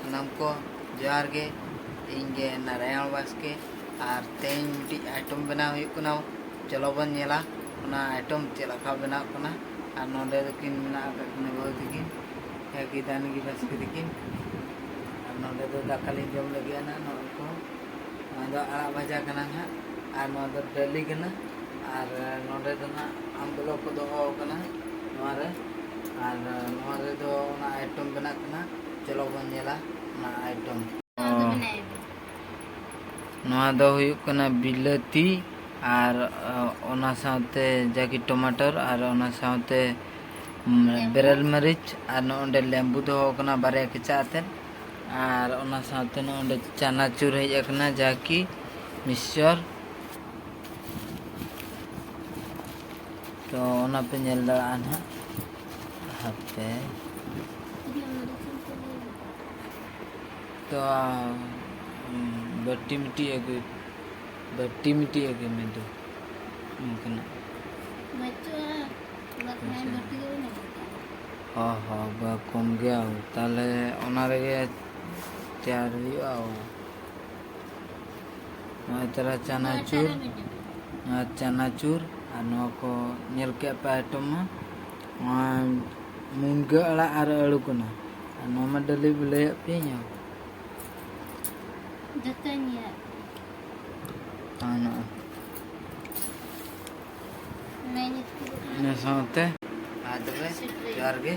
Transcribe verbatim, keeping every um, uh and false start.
ᱥᱟᱱᱟᱢ ᱠᱚ ᱡᱚᱦᱟᱨ ᱜᱮ᱾ ᱤᱧ ᱜᱮ ᱱᱟᱨᱟᱭᱚᱱ ᱵᱟᱥᱠᱮ᱾ ᱟᱨ ᱛᱮᱦᱮᱧ ᱢᱤᱫᱴᱤᱡ ᱟᱭᱴᱮᱢ ᱵᱮᱱᱟᱣ ᱦᱩᱭᱩᱜ ᱠᱟᱱᱟ᱾ ᱪᱚᱞᱚ ᱵᱚᱱ ᱧᱮᱞᱟ ᱚᱱᱟ ᱟᱭᱴᱮᱢ ᱪᱮᱫ ᱞᱮᱠᱟ ᱵᱮᱱᱟᱣ ᱠᱟᱱᱟ᱾ ᱟᱨ ᱱᱚᱰᱮ ᱫᱚᱠᱤᱱ ᱢᱮᱱᱟᱜ ᱟᱠᱟᱫ ᱠᱤᱱᱟ ᱵᱟᱹᱦᱩ ᱛᱟᱹᱠᱤᱱ, ᱦᱮᱸ, ᱜᱤᱫᱟᱹᱱ ᱜᱮ ᱵᱟᱥᱠᱮ ᱛᱟᱹᱠᱤᱱ᱾ ᱟᱨ ᱱᱚᱰᱮ ᱫᱚ ᱫᱟᱠᱟ ᱞᱤᱧ ᱡᱚᱢ ᱞᱟᱹᱜᱤᱫ ᱟᱱᱟ᱾ ᱱᱚᱜᱼᱚᱭ ᱠᱚ, ᱱᱚᱣᱟ ᱫᱚ ᱟᱲᱟᱜ ᱵᱷᱟᱡᱟ ᱠᱟᱱᱟ ᱱᱟᱦᱟᱜ᱾ ᱟᱨ ᱱᱚᱣᱟ ᱫᱚ ᱰᱟᱹᱞᱤ ᱠᱟᱱᱟ᱾ ᱟᱨ ᱱᱚᱰᱮ ᱫᱚ ᱱᱟᱦᱟᱜ ᱟᱢᱵᱽᱞᱚ ᱠᱚ ᱫᱚᱦᱚ ᱟᱠᱟᱱᱟ ᱱᱚᱣᱟ ᱨᱮ᱾ ᱟᱨ ᱱᱚᱣᱟ ᱨᱮᱫᱚ ᱚᱱᱟ ᱟᱭᱴᱮᱢ ᱵᱮᱱᱟᱜ ᱠᱟᱱᱟ᱾ ᱪᱚᱞᱚ ᱵᱚᱱ ᱧᱮᱞᱟ ᱚᱱᱟ ᱟᱭᱴᱮᱢ᱾ ᱱᱚᱣᱟ ᱫᱚ ᱚ᱾ ᱵᱮᱱᱟᱣ ᱮᱫᱟ᱾ ᱱᱚᱣᱟ ᱫᱚ ᱦᱩᱭᱩᱜ ᱠᱟᱱᱟ ᱵᱤᱞᱟᱹᱛᱤ ᱟᱨ, ᱚ, ᱚᱱᱟ ᱥᱟᱶᱛᱮ ᱡᱟᱠᱤ ᱴᱚᱢᱟᱴᱚᱨ ᱟᱨ ᱚᱱᱟ ᱥᱟᱶᱛᱮ, ᱩᱢ, ᱞᱮᱵᱩ᱾ ᱵᱮᱨᱮᱞ ᱢᱟᱹᱨᱤᱪ ᱟᱨ ᱱᱚᱜᱼᱚ ᱱᱚᱰᱮ ᱞᱮᱵᱩ ᱫᱚᱦᱚ ᱟᱠᱟᱱᱟ ᱵᱟᱨᱭᱟ ᱠᱮᱪᱟᱜ ᱟᱛᱮᱫ᱾ ᱟᱨ ᱚᱱᱟ ᱥᱟᱶᱛᱮ ᱱᱚᱜᱼᱚ ᱱᱚᱰᱮ ᱪᱟᱱᱟᱪᱩᱨ ᱦᱮᱡ ᱟᱠᱟᱱᱟ, ᱡᱟᱠᱤ ᱢᱤᱠᱥᱪᱚᱨ᱾ ᱛᱚ ᱚᱱᱟ ᱯᱮ ᱧᱮᱞ ᱫᱟᱲᱮᱭᱟᱜᱼᱟ ᱱᱟᱦᱟᱜ᱾ ᱦᱟᱯᱮ᱾ ᱛᱚ, ᱩᱢ, ᱵᱟᱹᱴᱤ ᱢᱤᱫᱴᱤᱡ ᱟᱹᱜᱩᱭ, ᱵᱟᱹᱴᱤ ᱢᱤᱫᱴᱤᱡ ᱟᱹᱜᱩᱭ ᱢᱮ ᱫᱩ᱾ ᱚᱱᱠᱟᱱᱟᱜ᱾ ᱵᱟᱹᱪᱩᱜᱼᱟ, ᱚᱱᱟ ᱠᱷᱚᱱᱟᱜ ᱟᱪᱪᱷᱟ᱾ ᱵᱟᱹᱴᱤ ᱜᱮ ᱵᱟᱹᱧ ᱟᱹᱜᱩ ᱠᱟᱜᱼᱟ᱾ ᱦᱚᱸ, ᱦᱚᱸ, ᱵᱟ, ᱠᱚᱢ ᱜᱮᱭᱟ᱾ ᱛᱟᱦᱞᱮ ᱚᱱᱟ ᱨᱮᱜᱮ ᱛᱮᱭᱟᱨ ᱦᱩᱭᱩᱜᱼᱟ᱾ ᱱᱚᱜᱼᱚᱭ ᱛᱟᱨᱟ ᱪᱟᱱᱟᱪᱩᱨ, ᱱᱚᱣᱟ ᱪᱟᱱᱟᱪᱩᱨ ᱟᱨ ᱱᱚᱣᱟ ᱠᱚ ᱧᱮᱞ ᱠᱮᱫ ᱯᱮ ᱟᱭᱴᱮᱢ ᱢᱟ᱾ ᱱᱚᱣᱟ ᱢᱩᱱᱜᱟᱹ ᱟᱲᱟᱜ ᱟᱨ ᱟᱹᱲᱩ ᱠᱟᱱᱟ᱾ ᱟᱨ ᱱᱚᱣᱟ ᱢᱟ ᱰᱟᱹᱞᱤ ᱞᱟᱹᱭᱟᱫ ᱯᱮᱭᱟᱹᱧ᱾ ᱡᱚᱛᱚᱧ ᱧᱮᱞ᱾ ᱟᱨ ᱱᱚᱜᱼᱚᱭ ᱚᱱᱟᱧ ᱤᱥᱤᱱ ᱠᱟᱱᱟ᱾ ᱤᱱᱟᱹ ᱥᱟᱶᱛᱮ ᱢᱟ ᱛᱚᱵᱮ, ᱡᱚᱦᱟᱨ ᱜᱮ᱾